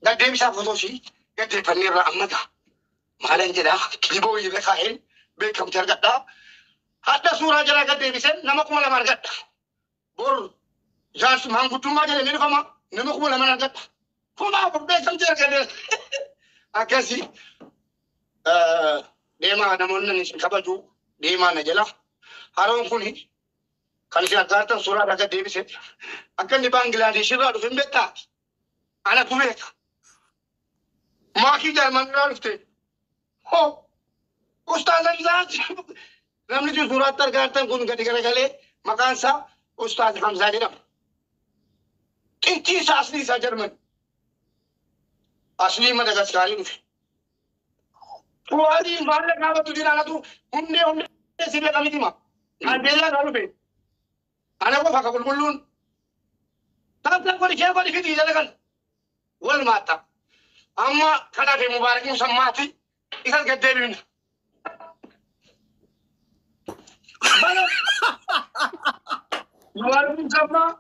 Gaddeebisaa footoo ishii gaddeeffannee irraa amma ga'a. Maalan jedhaa kijiboo irra kaa'een beekamtii argadhaa. Hadda suuraa jalaa gaddeebiseen nama 2000 argadha. Bor jaarsi maanguddummaa jedhamee dhufama nama 2000 argadha. 4000 beekamtii argadhe. Akkasii deemaa namoonni isin kabaju deemaa na jala. Haroon kuni kan isin argaatan suuraa irraa gaddeebise akka inni Baangilaadesh irraa dhufe hin beektaa? Anatu beeka. Maakii Jarman irraa dhufte. Hoo Ustaaz Hamzaa namni isin suuraatti argaatan kun gadi garagalee maqaan isaa Ustaaz Hamzaa jedhama. Xintii isaa aslii isaa Jarman. Aslii Madagaskaarii dhufe. Fuwaadii maallaqa gaafatu jira anatu hundee hundee si beeka miti ma. Naajeeriyaa irraa dhufe. Ana qofa ka qulqulluun. Taabtaa godhi kee godhi fidii jala kan. Wal maatta. Amma kanaaf Mubaarak Musammaati isas gad deebifna. Mubaarak Musammaa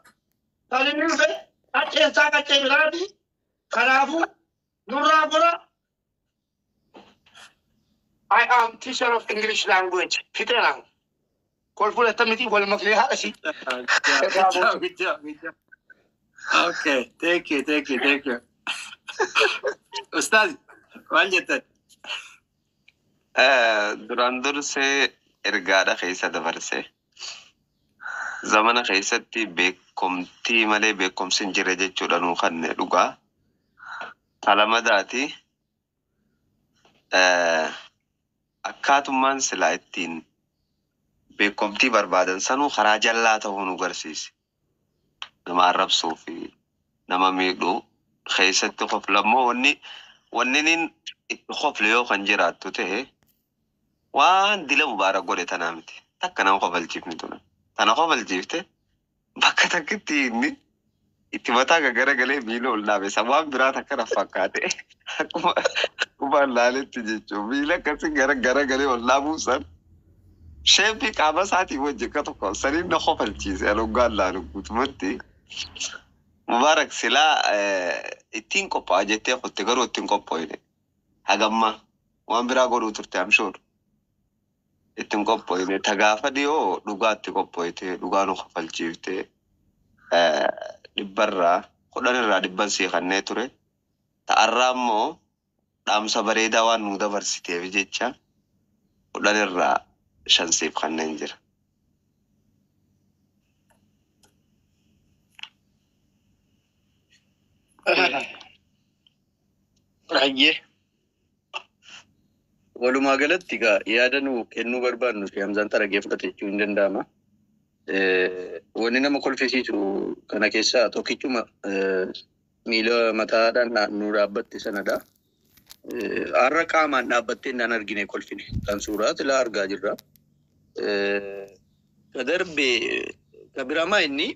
kan inni dhufe qacceensaa qaccee biraati. Kanaafuu nurraa gora. I am teacher of English language. Fixeera. Kolfuun attamiti wal maknee haadha ishii. Good job, good job, good job. Okay, thank you, thank you, thank you. Ustaz, maal jettan? Duraan dursee ergaadha keessa dabarse. Zamana keessatti beekumtii malee beekumsi hin jirre jechuudha nuu kanne dhugaa. Talamadaati akkaatummaan silaa ittiin beekumtii barbaadan sanuu karaa jallaa ta'uu nu garsiise. Nama arrabsuu fi nama miidhuu keessatti koflammoo wanni nin itti kofle yoo kan jiraattu ta'e waan dila Mubaarak godhe tanaa miti. Takka nama kofalchiifni tuna. Tana kofalchiifte bakka takkitti inni itti mataa gaggaragalee miila ol dhaabe san waan biraa takka na fakkaate akkuma akkuma laaletti jechuun miila akkasii gara garagalee ol dhaabuu san sheeppii qaama isaatii wajjin akka tokko saniin na kofalchiise alongaan laalu guutumatti. Mubaarak silaa ittiin qophaa'a jettee kutte garuu ittiin qophooyne. Hagamma waan biraa godhuu turte I'm sure. Ittiin qophooyne ta gaafa dhiyoo dhugaatti qophooyte dhugaa nu kofalchiifte dhibbarraa kudhanirraa dhibban sii kannee ture. Ta'arraa immoo dhaamsa bareedaa waan nu dabarsiteef jecha 10rraa 5 siif kanneen jira. Hayyee. Walumaa galatti egaa yaada nu kennuu barbaadnu fi Hamzaan xaragee fudhate jechuun hin danda'ama. Wanni nama kolfisiisu kana keessaa tokkichuma miila mataadhaan nu dhaabbatte sanadha. Har'a qaamaan dhaabbattee hin argine kolfine. Kan suuraa silaa argaa jirra. Ka darbe ka biramaa inni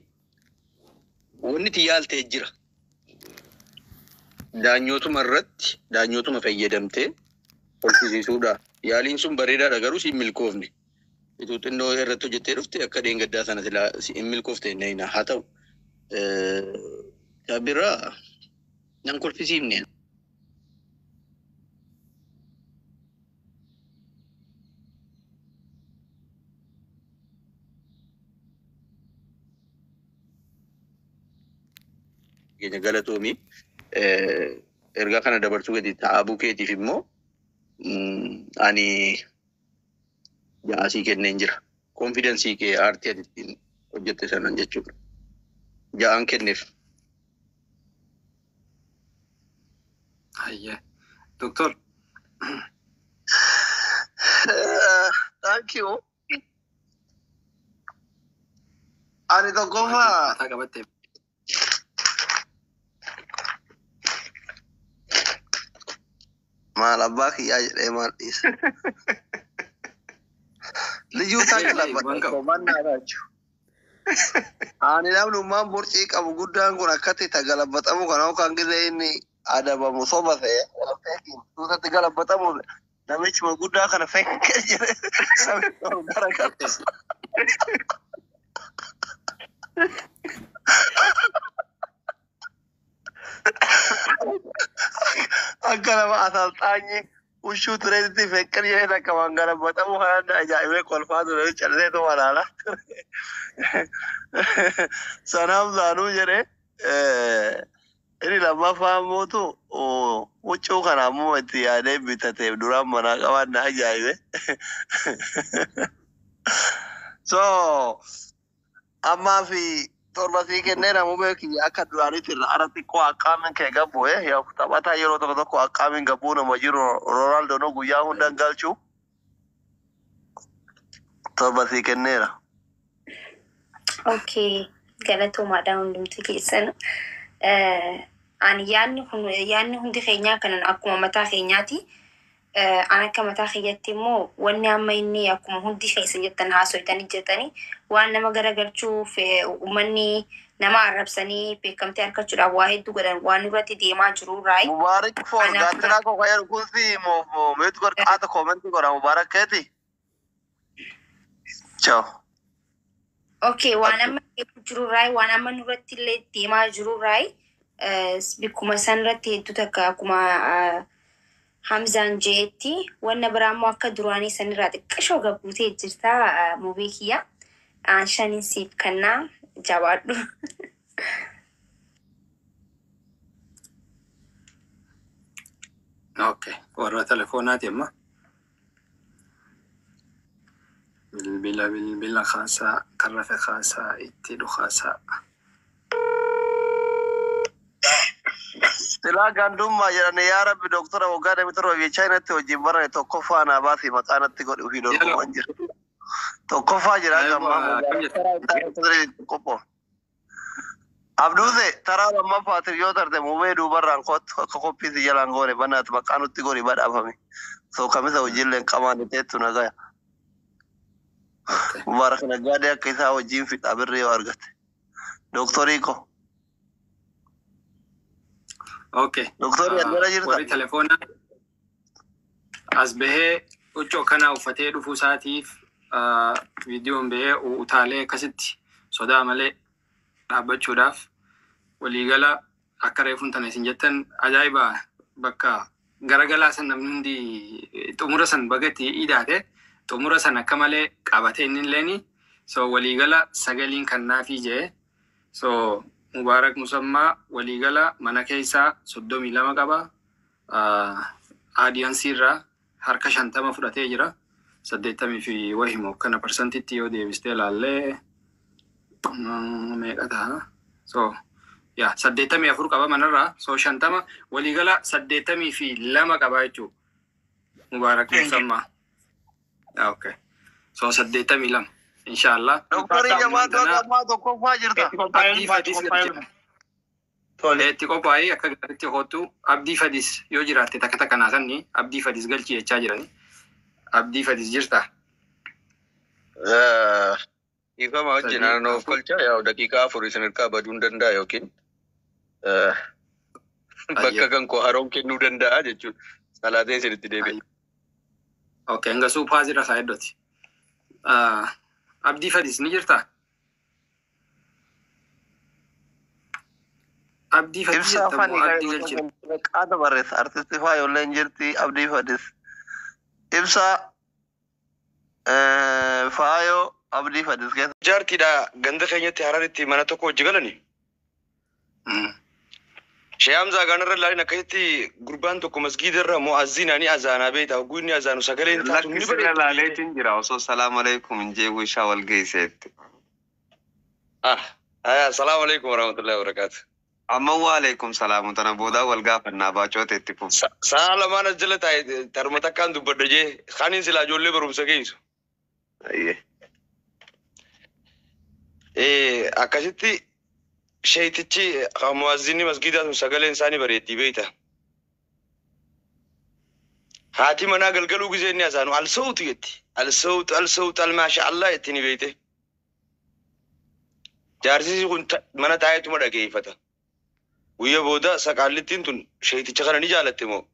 wanni itti yaaltee jira. Daanyootuma irratti daanyootuma fayyadamtee kolfisiisuudha. Yaaliin sun bareedaadha garuu siin milkoofne. Ituu xinnoo irratti hojjettee dhufte akka dheengaddaa sana silaa hin milkoofte hin haa ta'u. Ka biraa nan kolfisiifne. Keenya galatoomi. Ergaa kana dabarsuu gadi taa'abuu keetiif immoo ani jaasii kenneen jira. Konfidensii kee aartii ati ittiin hojjette sanan jechuudha. 6n kenneef. Hayyee. Doktor. Thank you. Ani tokkoffaa Mataa qabattee. Maal abbaa kiyyaa jedhee maal dhiisa. Liyyuu takka lafa tokko. Ani namnummaan borcii qabu guddaan kun akkatti galabbatamu kana kan gisee inni adabamu soba ta'e tuutatti galabbatamu namichuma guddaa kana fekkee jedhe sabni ol garagala. Akka nama asalxaanyi huccuu tureetti feqqir jedhee takka waan galabbatamu kanaan ajaa'ibee kolfaa ture calleetu walaala ture. Sanaaf saanuu jedhee inni lammaffaa mootu huccuu kana ammoo itti yaadee bitateef duraan manaa qabaan na ajaa'ibe. So ammaa fi 7 sii kennee namuu kiyya akka duraanitti irra ara xiqqoo akkaamiin kee gabbu'e taphataa yeroo tokko tokko akkaamiin gabbuu nama jiru Roonaaldoo guyyaa hunda galchu 7 sii kenneera. Okay, galatoomaadha hundumti keessan. Ani yaadni kun yaadni hundi keenyaa kanan akkuma mataa keenyaati. An akka mataa kiyyatti immoo wanni amma inni akkuma hundi keessan jettan haasoytanii jirtanii waan nama garagalchuuf uummanni nama arrabsanii beekamtii argachuudhaaf waa hedduu godhan waan irratti deemaa jiru raayi. Mubaarak foon Anaaf gaachanaa koo fayyadu kun si meetu godhaata koomentii godha Mubaarak keeti. Ciao. Okay, waan amma deemaa jiru raayi waan amma nurratti illee deemaa jiru raayi bikkuma san irratti hedduu takka akkuma Hamzaan jeetti wanna biraa immoo akka duraanii sanirraa xiqqashoo gabbuutee jirta mubee kiyya. Aan 5n siif kennaa jabaadhu. Okay. Warra telefoonaati amma. Bilbila bilbila kaasaa kan rafe kaasaa itti dhukaasaa. Silaa gandummaa jedhani yaa Rabbi doktora waggaa 27 biyya Chaayinaatti wajjin barane tokkoffaa naa baasii maqaa natti godhi ofii dorgoman jira. Tokkoffaa jira gammaa qophoo. Abduuse taraa lammaffaatiif yoo tarte mubee duubarraan kottu akka qophii si jalaan goone banaati maqaa nutti godhi badhaafame. So kamisa hojiillee qamaan teettu nagaya. Okay. Mubaarak naggaadee akka isaa wajjin fixa birrii yoo argate. Doktorii ko. Okay. Doktorii addana jirta. Warri telefoonaa as bahee huccuu akkanaa uffatee dhufuu isaatiif viidiyoon bahee utaalee akkasitti sodaa malee dhaabbachuudhaaf waliigala akka reefuun tana isin jettan ajaa'iba bakka garagalaa san namni hundi xumura san bagatti idaate xumura san akka malee qabatee inni illeeni so waliigala 9n kannaafii jee so Mubaarak Musammaa waliigala mana keessaa 32 qaba. Aadiyaansii irraa harka 50 fudhatee jira. 80 fi wahimoo kana parsantitti yoo deebistee ilaallee meeqa ta'a? So yaa 84 qaba manarraa so 50 waliigala 82 qaba jechuudha. Mubaarak Musammaa. Okay. So 82 inshallah. Doktorii jamaa ammaa tokkoffaa jirta. Abdii Fadis galchee. Tole itti qophaa'ee akka gaariitti hoottu Abdii Fadis yoo jiraatte takka takka naasanni Abdii Fadis galchii jechaa jirani. Abdii Fadis jirta. Ifama wajjin naannoo of kolchaa yaa daqiiqaa 4 isin hirkaa baduu hin danda'a yookiin bakka kan koo haroon kennuu danda'a jechuudha. Salaatee isinitti deebi'a. Okay, hanga suuphaa jira saa hedduuti. Abdii Fadis ni jirtaa? Abdii Fadis Ibsaa jettamu fani Abdii galchine. qaata barreessa artisti faayolleen jirti Abdii Fadis. Ibsaa faayoo Abdii Fadis keessa. Jaartiidha ganda keenyatti Hararitti mana tokko hojii galani. Shee Hamzaa gaanarra ilaalin akkasitti gurbaan tokko masgiida irra mu'azziinaanii azaanaa beekta. Hogguu inni azaanu sagaleen taatu ni Lakkisirra bareeddi. laaleetiin jira osoo salaam alaikum hin jeequu isaa wal geesseetti. Ah, aya, salaamu alaikum warahmatullahi wabarakatuh. Amma waa alaikum salaamu tana boodaa wal gaafannaa baacoota itti fufu. Sa'a lamaan as jala taa'e tarma takkaan dubbadha jee kaaniin silaa ijoollee barumsa geessu. Ayyee. Akkasitti sheetichi mu'azzinni masgiidaa sun sagaleen isaanii bareeddii beekta. Haati manaa galgaluu gisee inni azaanu al sawtu jetti. Al sawtu al sawtu al maasha Allah jetti ni beekte. Jaarsisi kun mana taa'eetuma dhageeffata. Guyyaa booda saqaallittiin tun sheeticha kana ni jaalatte moo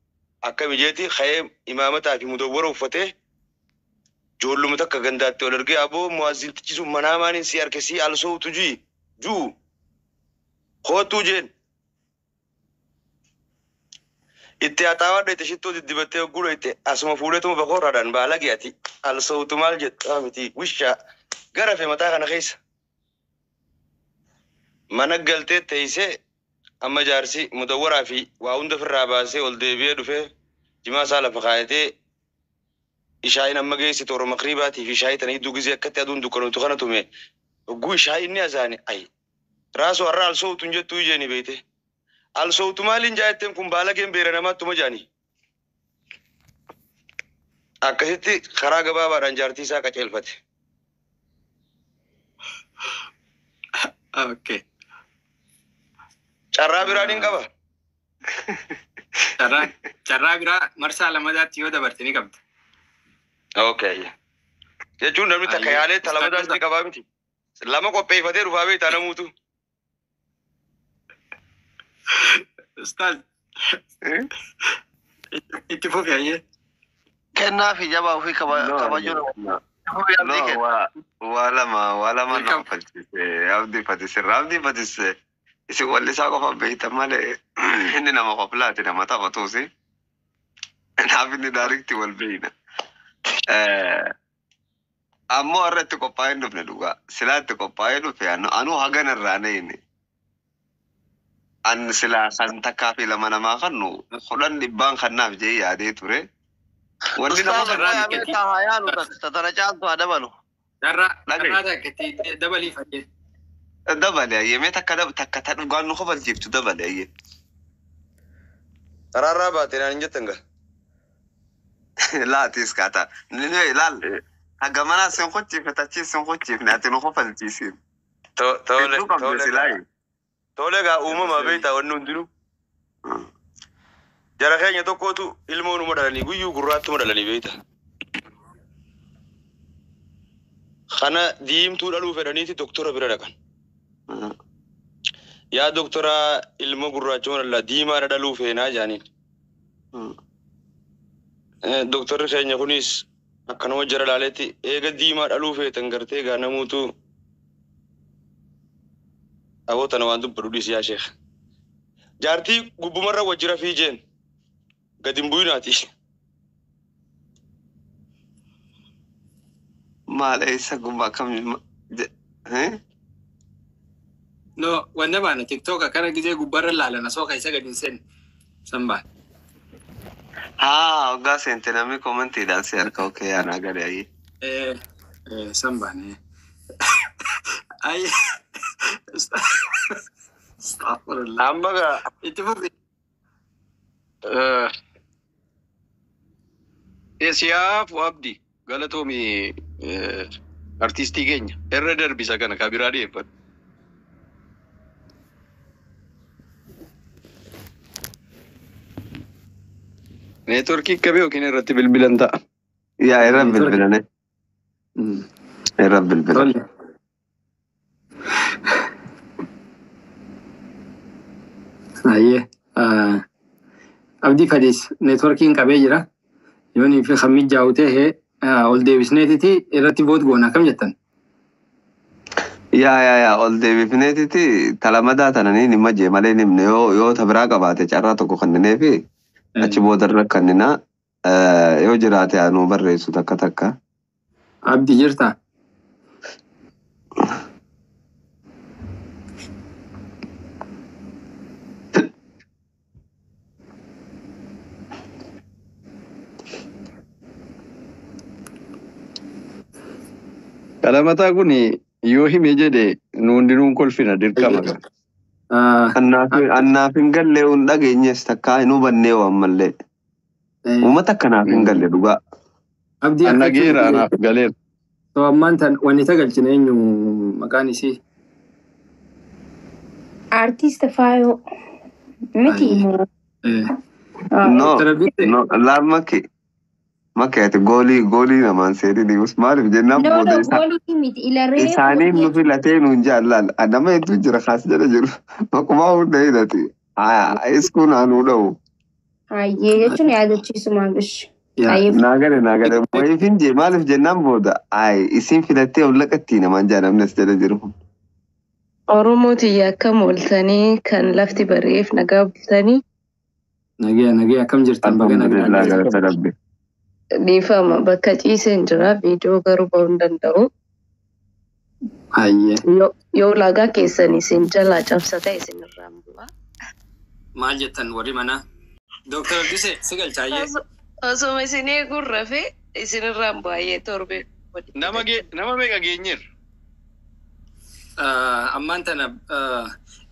akka mijeeti ka'ee imaamataa fi mudawwara uffatee ijoolluma takka gandaatti ol ergee aboo mu'azzintichi sun manaa maaniin si harke si al sawtu jii juu kootuu jeen. Itti haxaawaa dhoyte, shittoo diddibattee hogguu dhoyte, asuma fuudhetuma bakoorraadhaan baalagee ati alsootu maal jettu miti wishaa gara fe mataa kana keessa. Mana galtee teessee amma jaarsi mudawwaraa fi waa hunda ofirraa baasee ol deebi'ee dhufee jimaa isaa lafa kaayatee ishaayin amma geesse toora makriibaatii fi ishaayii tana hedduu gizee akkatti aduun dukkanuutu kana tume hogguu ishaayin ni azaane ay raasoo har'a alsootu hin jettuu ijeeni beeyte. Alsootu maaliin jaayetteen kun baalageen beera namaattuma jaani. Akkasitti karaa gabaabaadhaan jaartii isaa qaceelfate. Okay. Carraa biraan hin qaba. Carraa biraa marsaa lamadaatti yoo dabarte ni qabda. Okay. Jechuun namni takka yaalee ta lamadaas ni qabaa miti. Lama qopheeffatee dhufaa beektaa namuutu. Ustaaz, itti fufi ayyee. Kennaa fi jabaa ofii kabajuu No, abdii kenna. waa lama Welcome. nama falchise abdii fatisirra abdii fatisse isin wallisaa qofa beektan malee inni nama qoflaati nama taphatuusi. Naaf inni daariikti wal beeyna. Ammoo har'a itti qophaa'ee hin dhufne dhugaa. Silaa itti qophaa'ee dhufe anuu hagana irraa na'ine. An silaa kan takkaa fi lama namaa kannu 10 dhibbaan kannaaf jee yaadee ture. Wanni nama Ustaaza carraa qoyaa nikkati. beekaa haa yaalu tana caaltu haa dabalu. Carraa Dhagaye. carraa takka itti dabaliif ayyee. Dabale ayyee, mee takka takka ta dhugaan nu kofalchiiftu dabale ayyee. Karaarraa baate naan hin jettan gaa. Laatis kaata. Ni ilaal. Haga manaa sin qochiifne tachiis sin qochiifne ati nu kofalchiisin. Tole Hedduu qabde tole silaayi. Tole gaa, uumama beektaa wanni hundinuu. Jara keenya tokkotu ilmoonuma dhalanii guyyuu gurraattuma dhalanii beekta. Kana diimtuu dhaluu fedhaniiti doktora bira dhaqan. Yaa doktora, ilma gurraachuma dhala diimaadha dhaluu feenaa jaaniin. Doktorri keenya kunis akkanuma jara laaletti eega diimaa dhaluu feetan gartee gaa namuutu aboo tana waan dubbadhu dhiisi yaa sheekh. Jaartii gubbumarra wajjira fiijeen gadi hin bu'inaati. Maal eessa gubbaa kam? No, wanna baana TikTok akkana gisee gubbarra laalan osoo keessa gadi hin seenne. San baana. Haa, hoggaa seente namni koomentiidhaan si harka okee yaanaa gadi ayyee. San baana. Ayyee. Astaghfirullah. Amma gaa Itti fufi. Siyaaf abdi galatoomi, artistii keenya irra darbisa kana ka biraa dhiyeeffadhu. Neetworkii qabee yookiin irratti bilbilan ta'a. Yaa irra bilbilane. Irra bilbilan. Tole. Ayyee. Abdii Fadis neetworkiin qabee jira. Yoonii fi kan mijaa'u ta'e ol deebisneetiti irratti vote goona, akkam jettan? Yaa, ol deebifneetiti talamadaa tananii nima jee malee nimne yoo ta biraa qabaate carraa tokko kennineefi achi boodarra kenninaa yoo jiraate anuu barreessu takka takka. Abdii jirtaa? Qalamataa kun yoo hime jedhe nu hundinuun kolfina dirqama qaba. Annaaf hin galle, hin dhageenyes takkaa hin hubannee waan mallee. Uummata akkanaaf hin galle dhugaa. Abdii An dhageera, anaaf galeera. So ammaan tan wanni tagalchine eenyu maqaan isii? Artist Faayoo miti moo? No, Dr. Abdiitti no, laal makki. Makki ati goolii goolii namaan seenini maaliif jennaan No, booda no, isaa. goolii miti. Ila reefu Isaaniif nu filatee nuun jaallaan nama hedduu jira kaas jala jiru maquma hunda hidhati iskuun anuu dha'u. Hayyee jechuun yaadachiisumaa bish. Yaa. Hayyee. Naa gale wayiifin jee maaliif jennaan booda ay isin filattee ol laqattii namaan jaa namni as jala jiru. Oromoo tiyya, akkam ooltanii? Kan lafti bari'eef nagaa bultanii? Nagaya nagaya, akkam jirtan? Baga nagaa Alhamdulillah, galata Rabbi. Dhiifama, bakka ciiseen jira, viidiyoo garuu ba'uu hin danda'u. Hayyee. Yoo ulaagaa keessan isin jalaa cabsa ta'e isin irraan bu'a. Maal jettan warri manaa? Dooktar Abdisee si galchaayyee. Osoma isin eeguun rafee isin irraan bu'aayyee torbee. Nama meeqa geenyeerra? Ammaan tana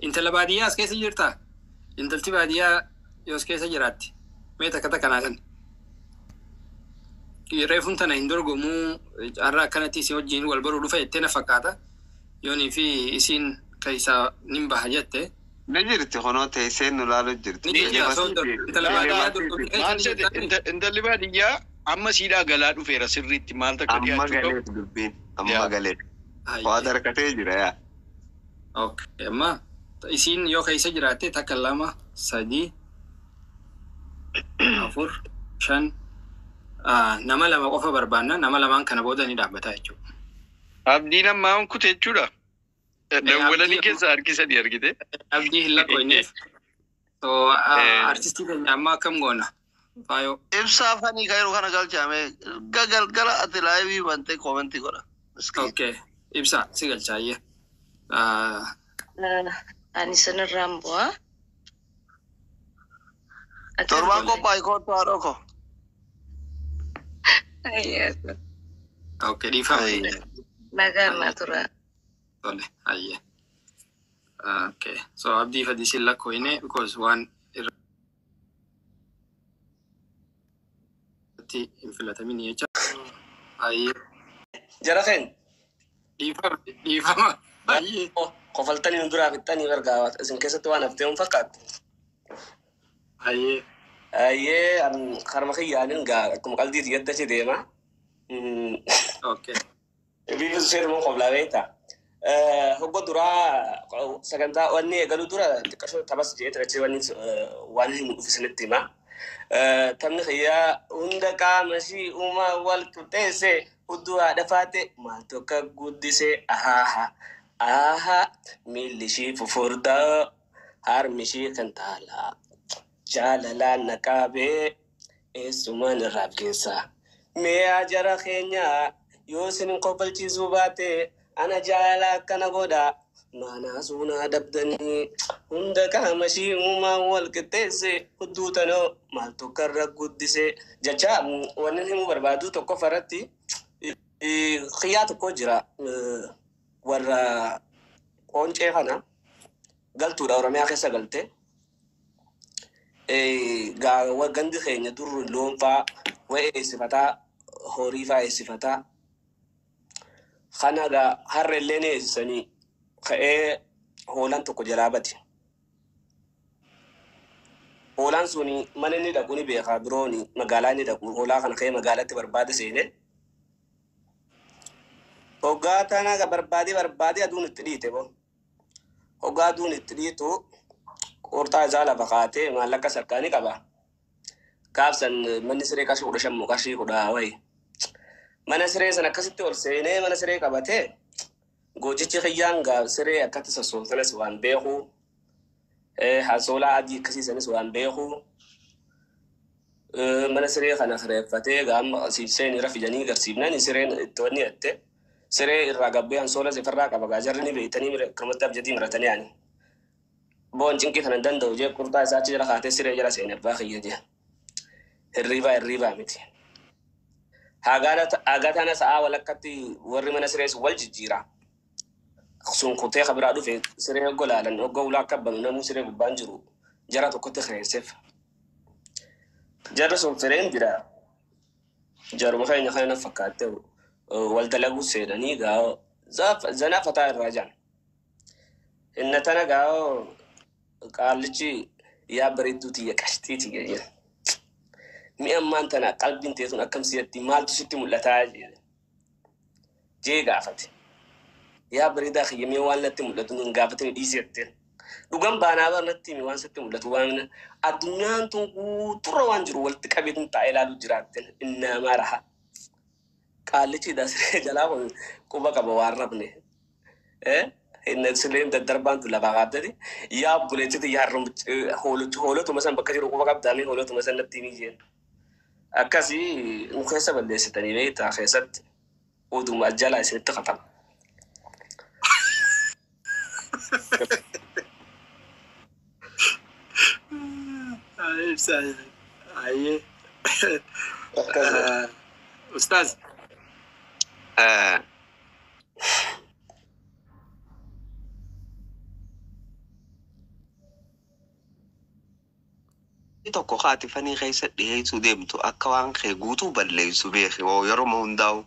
intala baadiyyaa as keessa jirtaa? Intalti baadiyyaa yoo as keessa jiraatti. Mee takka takka naa kan. Reefuun tana hin dorgomuu, har'a akkanatti isin wajjin wal baruu dhufa jettee na fakkaata. Yoonii fi isiin keessaa nin baha jette. Ni jirti, kunoo teessee nu laalu jirti. Ni jirti osoo intala baadiyyaa dorgommii keessa Maal ni seete jirtaa? Intalli baadiyyaa amma siidhaa galaa dhufeera, sirriitti maal takka Amma dhiyaachuu qabu. galeef dubbiin. Amma Yaa. galeef. Waa darkatee jira yaa. Okay, amma isiin yoo keessa jiraatte, takka, lama, sadii, afur, shan, nama lama qofa barbaanna, nama lamaan kana booda ni dhaabbata jechuudha. Abdiin ammaa kute jechuudha. Dawwalanii keessa harki sadii argite. Abdii hin lakkoofneef. So artistii keenya amma akkam goona? Faayoo. Ibsaa fanii kan yeroo kana galchame galgala ati live bantee comment godha. Miskiin. Okay, ibsa si galchaayyee. Ani isin irraan bu'aa. Torbaan qophaa'e kootu haadhoo koo. Okay, dhiifama. Nagaan naa tura. Tole, hayyee. Okay, so abdii fadii sin lakkoofne because waan irratti hin filatamin jecha. Hayyee. Jara keenya. Dhiifama, dhiifama. Hayyee. Kofaltanii nu duraa fixxanii bargaa isin keessatti waan haftee hin fakkaattu. Hayyee. Ayyee, karma kiyyaanin gaa akkuma qalbii tiyyatti achi deema. Okay. Bifi isheen immoo qoblaa beektaa. Hogga duraa sagantaa wanni eegaluu dura xiqqashoo taphas jedhee tirachee wanni waan himu dhufe isinitti hima. Taphni kiyyaa hunda qaama ishii uumaa wal qixxeesse, hudduu haadha faate maaltu akka guddise, ahaaha ahaa, miilli ishii fufurdaa, harmi ishii kan taalaa, jaalalaan na qaabee eessumaan irraa geessa. Mi'a jara keenya, yoo isin kofalchiisuu baate ana jaalala akkana godha maanaa suunaa dabdanii, hunda qaama ishii uumaa wal qixxeesse, hudduu tanoo maaltu karra guddise jecha. Wanni himuu barbaadu tokkoffaa irratti xiyyaa tokko jira, warra qoncee kana galtuudha, Oromiyaa keessa galte. Gandi keenya dur loon faa wayi eessifataa, horii faa eessifataa. Kana gaa harra illee ni eessisanii ka'ee hoolaan tokko jalaa bate. Hoolaan suni mana inni dhaqu ni beekaa, birooni magaalaa inni dhaqu, hoolaa kana ka'ee magaalatti barbaade seene. Hoggaa tana barbaadee barbaadee aduun itti dhiite bo. Hoggaa aduun itti dhiitu qurxaa isaa lafa kaatee maallaqa sarkaa ni qaba. Gaafsan manni siree qarshii 15 moo qarshii kudha wayi. Mana siree sana akkasitti ol seenee mana siree qabatee, gootichi kiyyaan gaa siree akkatti sossooftanis waan beeku, hasoolaa adii akkasiisanis waan beeku. Mana siree kana kireeffatee gaama seen irra fidanii garsiifnaan sireen itti wanni jette siree irraa gabbee hansoola sifarraa qaba, gaa jarri ni beektanii akkamatti abjatii maratanii ani. Boon cinqii kana hin danda'u jee, qurxaa isaa achi jala kaatee siree jala seene abbaa kiyya jee. Hirriibaa hirriibaa miti. Hagaa tana sa'aa walakkatti warri mana siree sun wal jijjiira. Sun kutee kabiraa dhufe, siree hoggo laalan, hoggo ulaa akka banu namuu siree gubbaan jiru, jara tokkotti kireesseef. Jarri sun fireen jira. Jaruma keenya kana na fakkaatte wal dalaguu seenanii gaa zanaa fataa irraa jiran. Inna tana gaa qaallichi yaa bareedduu tiyya, qashtii tiyya jedha. Mi'a ammaan tana qalbiin teessun akkam siyatti, maaltu sitti mul'ataa jedhe. Jee gaafate. Yaa bareedaa kiyya, mee waan natti mul'atu hin gaafatini dhiisi jetteen. Dhugan baanaa bar natti himi, waan sitti mul'atu, waan addunyaan tun guuturra waan jiru walitti qabeetin taa'ee ilaaluu jiraatteen innaamaa raha. Qaallichi siree jalaa kun quba qaba waan rabne. Inni sileen daddarbaan tu lafaa qabdati. Yaa obboleettiti yaa hoolotuma san bakka jiru quba qabdaanii hoolotuma san natti himii jeen. Akkasii nu keessa balleessitanii beektaa keessatti oduma jalaa isinitti qatama. Ibsa. Ayyee. Akkasuma. Ustaaz. Tokko haati fanii keessa dhiyeessuu deemtu akka waan kee guutuu balleessu beeki yeroo hundaa'u.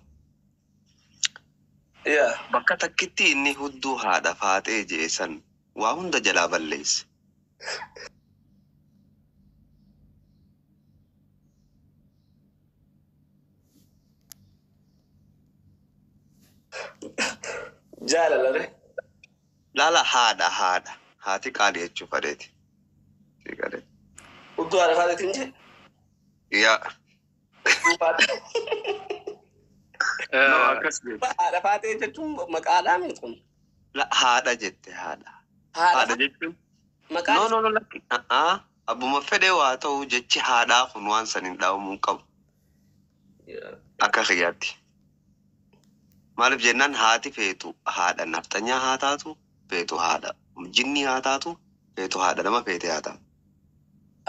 Yaa. Bakka takkitti inni hudduu haadha faaxee jeesan waa hunda jalaa balleesse. Jaalala re. Laala haadha haadha haati qaalii jechuu fadheeti. Hudduu haadha faaxeetiin jee. Yaa. Akkas jedhe. Haadha faaxee jechuun maqaadhaa miti kun. Haadha jette haadha. Haadha Haadha jechuun. maqaa. No no no lakki. Abbuma fedhe waa ta'u jechi haadhaa kun waan san hin dhaabamuu hin qabu. Akka kiyyaatti. Maaliif jennaan haati feetu haadha nafxanyaa haa taatu feetu haadha jinnii haa taatu feetu haadha nama feete haa taatu.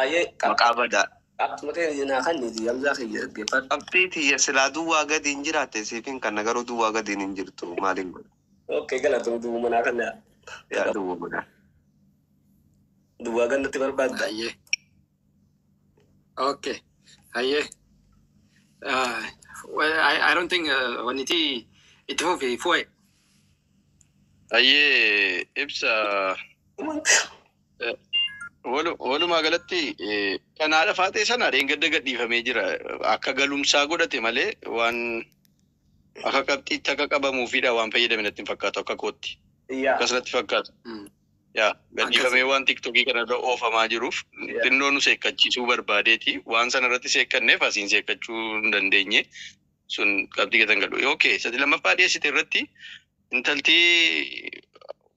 Ayyee Maqaa badaa. qabxuma ta'e naa kan niiti Hamzaa kiyya dhaggeeffadhu. Qabxii tiyya silaa duwwaa gadi hin jiraatte siifin kana garuu duwwaa gadiin hin jirtu maaliin godha? Okay galatoomi duwwuma naa kan Yaa duwwaa godha. duwwaa gannatti barbaadda. Ayyee. Okay. Ayyee. Well, I don't think wanti itti fufi fu'e. Ayyee ibsa walumaa galatti kan haadha faaxee sana dheengadda gadhiifamee jira. Akka galumsaa godhate malee waan akka qabxiitti akka qabamuufidha waan fayyadame natti hin fakkaatu akka kootti. Yaa. Akkas natti fakkaata. Yaa gadhiifamee waan tiktookii kanarra oofamaa jiruuf xinnoo nu seekkachiisuu barbaadeeti. Waan sana irratti seekkanneef asiin seekkachuu hin dandeenye sun qabxii gatan gadhu. Okay, sadi lammaffaa dhiyeessite irratti intalti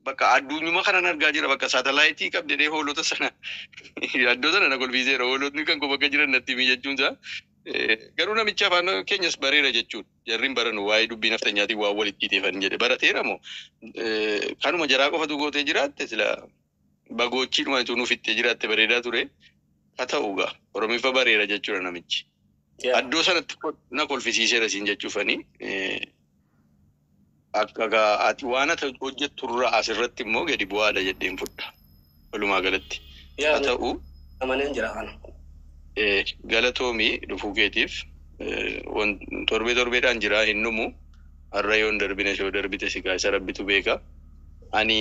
bakka addunyuma kanan argaa jira bakka saatalaayitii qabdee hoolota sana iddoo sana na kolfiiseera hoolotni kan koo bakka jiran natti himi jechuun isaa garuu namicha afaan keenyas bareera jechuun jarriin baranu waa'ee dubbii naftanyaatiin waan walitti hiteefan jedhe barateera moo kanuma jaraa qofatu gootee jiraatte sila bagoochiidhuma utuu nuuf ittee jiraatte bareedaa ture haa ta'u gaa oromifa bareera jechuudha namichi. Addoo sanatti na kolfisiiseera siin jechuufani akka gaa ati waan ati hojjetturraa asirratti immoo gadi bu'aadha jedheen fudha. Walumaa galatti. Haa ta'u Amaneen jira kana. Galatoomii dhufuu keetiif torbee torbeedhaan jira hin dhumu har'a yoo hin darbine yoo darbite si isa rabbitu beeka. Ani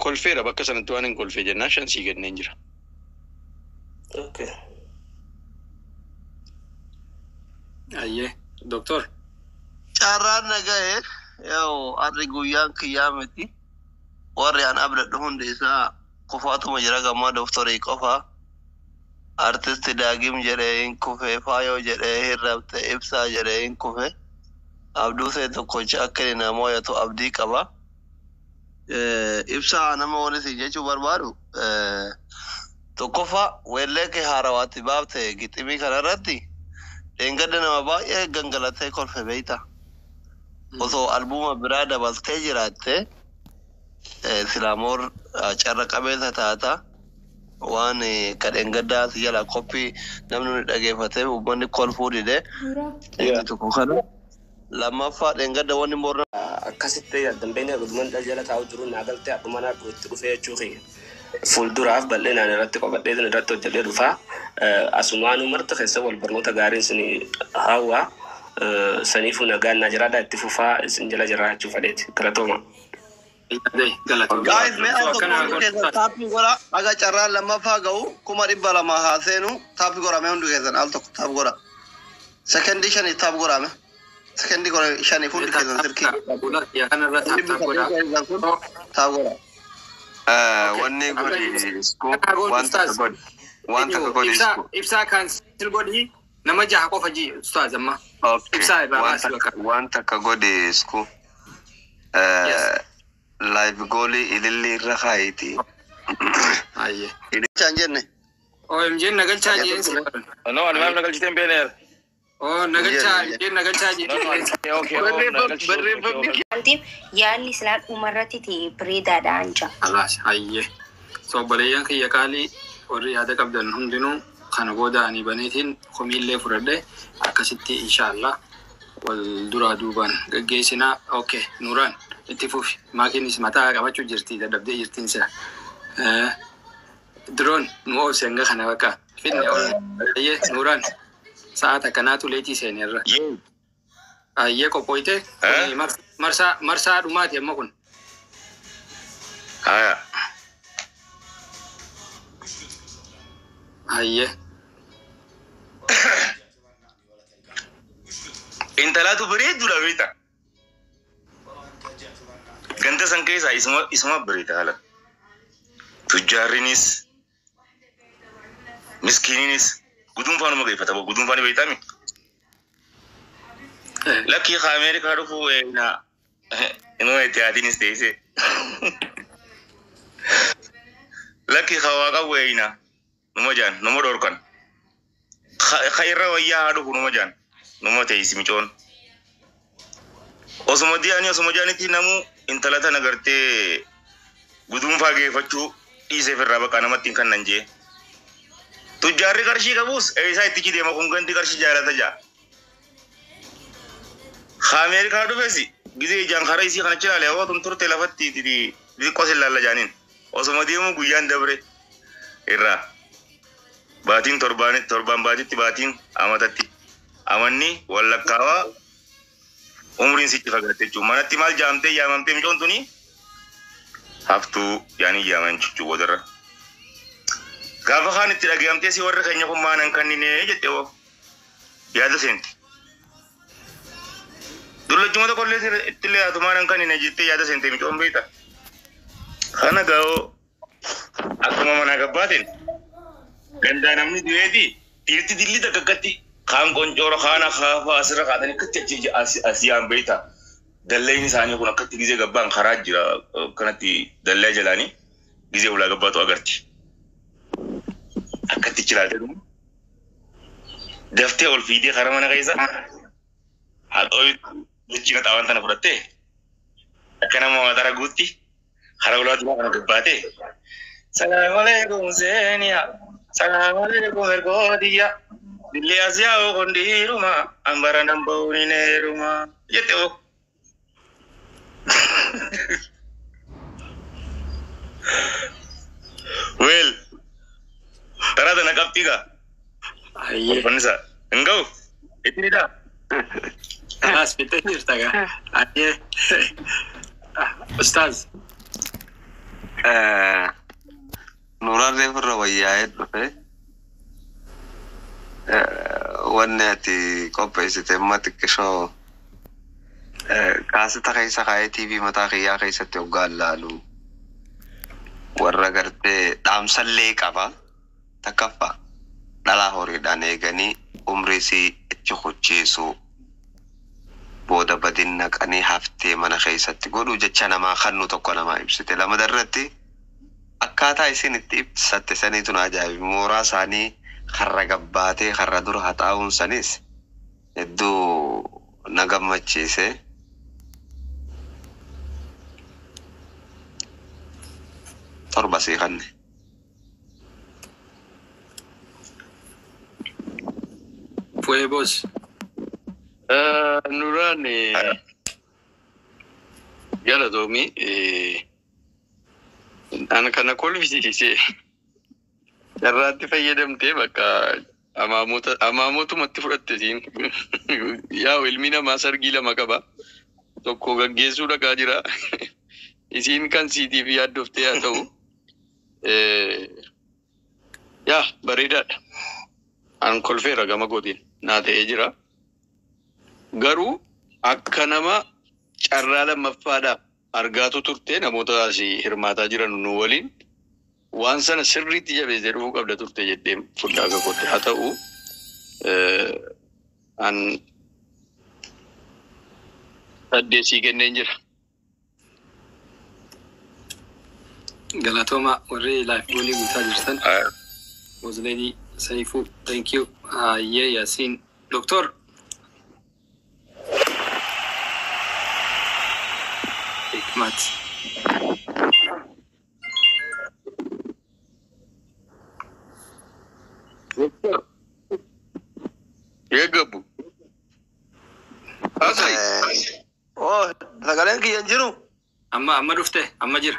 kolfeera bakka sanatti waan hin kolfee jennaan shan sii kenneen jira. Okay. Ayyee. Doktor. Carraan na ga'e yoo har'i guyyaan kiyyaa miti warri an abdadhu hundi isaa qofaatuma jira gammaa doktorii qofa artisti Daagim jedhee hin kufe Faayoo jedhee hin rabte Ibsaa jedhee hin kufe Abduu see tokkocha akka inni na mo'atu abdii qaba. Ibsaa nama wani si jechuu barbaadu tokkoffaa weellee kee haarawaatti baafte giximii kanarratti dheengadda nama baay'ee gangalatee kolfe beeyta. Osoo albuuma biraa dabaltee jiraatte silaamoor carra qabeessa taata waan ka dheengaddaa si jala koppii namni nu dhageeffatee uummanni kolfuu dide inni tokko kana. Lammaffaa dheengadda wanni morna Akkasitti dambeenya guduman jala taa'u jiru naa galtee abbuma naa itti dhufee jechuu kiyya. Fuulduraaf bal'inaan irratti qophadhee irratti hojjedhee dhufaa. Asumaanuu marta keessa wal barnoota gaariin isin hawwa. Saniifuu nagaan naa jiraadhaa itti fufaa isin jala jiraachuu fedheeti. Galatooma. Galatooma. Guys, mee al tokko hundi keessan taappii godha. Haga carraan lammaffaa ga'u 200,000 haa seenu taappii godha mee hundi keessan al tokko taap godha. Sekendii shanii taap godha mee. Sekendii godha shanii hundi keessan sirkii. Kanarra Hundi taap taap godha. keessan kun taap godha. Wanni godhi isku Kana waan takka ustaaz. godhi waan takka godhi Ibsaa isku. ibsaa cancel godhi nama jaha qofa ji ustaaz amma. Okay. Ibsaa irraa Waan baasi takka bakka. waan takka godhi isku. Yes. Live goalii ililli irra kaayitii. Ayyee. Ililchaan jenne. OMG nagalchaa jeen si baran. No, ani maaf nagalchiteen beeleer. Oh, nagalchaa jeen nagalchaa jeen. Okay, oh, nagalchituu. Barreeffamni Wantiif yaadni silaa dhumarratti ta'e bareedaadha anca. Alaas ayyee. So obboleeyyan kiyya qaalii, warri yaada qabdan hundinuu, kana booda ani baneetiin komiillee fudhadhe, akkasitti inshaallah wal duraa duubaan gaggeessinaa. Okay, Nuuraan itti fufi. Maakiinis mataa qabachuu jirti, dadhabdee jirtiin sira. Diroon nu oobse hanga kana bakka fidne ol. Ayyee Nuuraan, sa'aat akkanaatu leetii seenerra. Ayyee, qophooyte kuni marsaa marsaa dhumaati amma kun. Haya. Ayyee. Intalaatu bareedduudha beekta. Ganda san keessaa isuma bareeda haala. Tujjaarrinis miskiininis gudunfaanuma geeffata, gudunfaan beektaami. Lakkii haa Ameerikaa dhufuu na inuma itti haatiinis teessee. Lakkii haa waa qabu eeyina numa jaan numa dhorkan. Ka irra wayyaa haa dhufu numa jaan numa teessi micoon. Osuma diyaanii osuma jaanitti namuu intala tana gartee gudunfaa geeffachuu dhiiseef irraa bakka namatti hin kennan jee. Tujjaarri qarshii qabus eessaa itti deema, kun ganti qarshii jaalata jaa. Haa Ameerikaa dhufes gizee ijaan karaa isii kana chilaale hawaa tun turte lafatti xixiqqoo sin laalla jaaniin. Osuma deemu guyyaan dabre irraa. Baatiin torbaan torbaan baatitti, baatiin amatatti. Amanni wallakkaawaa umriin sitti fagaatte jechuudha. Manatti maal jaamtee yaamamtee micoon tuni haftuu yaanii yaaman jechuu boodarra. Gaafa kaan itti dhagayamtee si warra keenya kun maanan kanninee jette hoo yaada seenti. Dullachuma tokkollee ittillee haatu maanan kannine jettee yaada seente micoon beekta. Kana gaa'oo akkuma manaa gabbaateen gandaa namni du'eeti dhiirti dilli takka akkatti kaan qoncoora kaan akaafaa asirra kaatanii akkatti achi asii yaan beekta. Dalleen isaanii kun akkatti gizee gabbaan karaa jira kanatti dallee jalaanii gizee ulaa gabbaatu agarti. Akkatti chilaalte dhumu. Daftee ol fiidee karaa mana keessa haadhoo jechiina xaawwan tana fudhattee akka nama waa guutti karaa ulaa duraa kana gabbaatee. Salaam alaikum Zeeniya. Salaam alaikum ergootiyya. Dilli as yaa'u kun dhiiruma ambara nan ba'uun heeruma. Jette oo. Well, taraa tana qabxii gaa. Ayyee. Kolfannisaa. Hin ga'u. Itti ni daa. As fixee jirta gaa. Ayyee. Ustaaz. Nuraan reefu irra wayyaa'ee dhufe. Wanni ati qopheessite amma xiqqishoo kaasita keessa kaa'ee TV mataa kiyyaa keessatti hoggaan laalu warra gartee dhaamsallee qaba. Takkaffaa, dhalaa horiidhaan eeganii umrii isii itti hucciisu, booda badin naqanii haftee mana keessatti godhu jecha namaa kannu tokko namaa ibsite. Lamada irratti akkaataa isin itti ibsatte saniitu na ajaa'ibe. Mooraa isaanii karra gabbaatee karra dura haxaa'uun sanis hedduu na gammachiise. 7 sii kanne. Fueebos. Nuraan, galatoomii, ana kana kolfisiise carraatti fayyadamtee bakka amaamotumatti fudhatte siin. Yaa'u, ilmi namaa sargii lama qaba. Tokko gaggeessuu dhaqaa jira. Isiin kan siitiif yaaddoftee haa ta'u. Yaa, bareedaadha. An kolfeera, gama kootiin naa ta'ee jira. Garuu akka nama carraa lammaffaadhaaf argaatu turte, namoota asii hirmaataa jiran nu waliin waan sana sirriitti jabeessee dhufuu qabda turte jedhee fudhaa akka kootti haa ta'u, an 8 sii kenneen jira. Galatooma warri live goalii guutaa jirtan. Wozleedii Saifuu, thank you. Hayyee Yaasiin. Doktor. Hikmat. Eeggabu. Asai. Oh, sagaleen kiyya hin jiru. Amma dhufte, amma jira.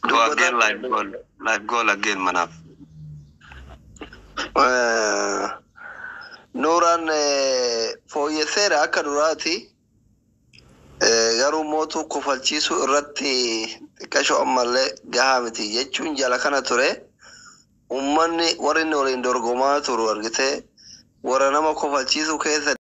Do again live goal. Live goal again manaaf. Nuuraan fooyyesseera akka duraati. Garuu mootuu kofalchiisuu irratti xiqqashoo ammallee gahaa miti jechuun jala kana ture. Uummanni warri inni waliin dorgomaa turu argitee warra nama kofalchiisuu keessa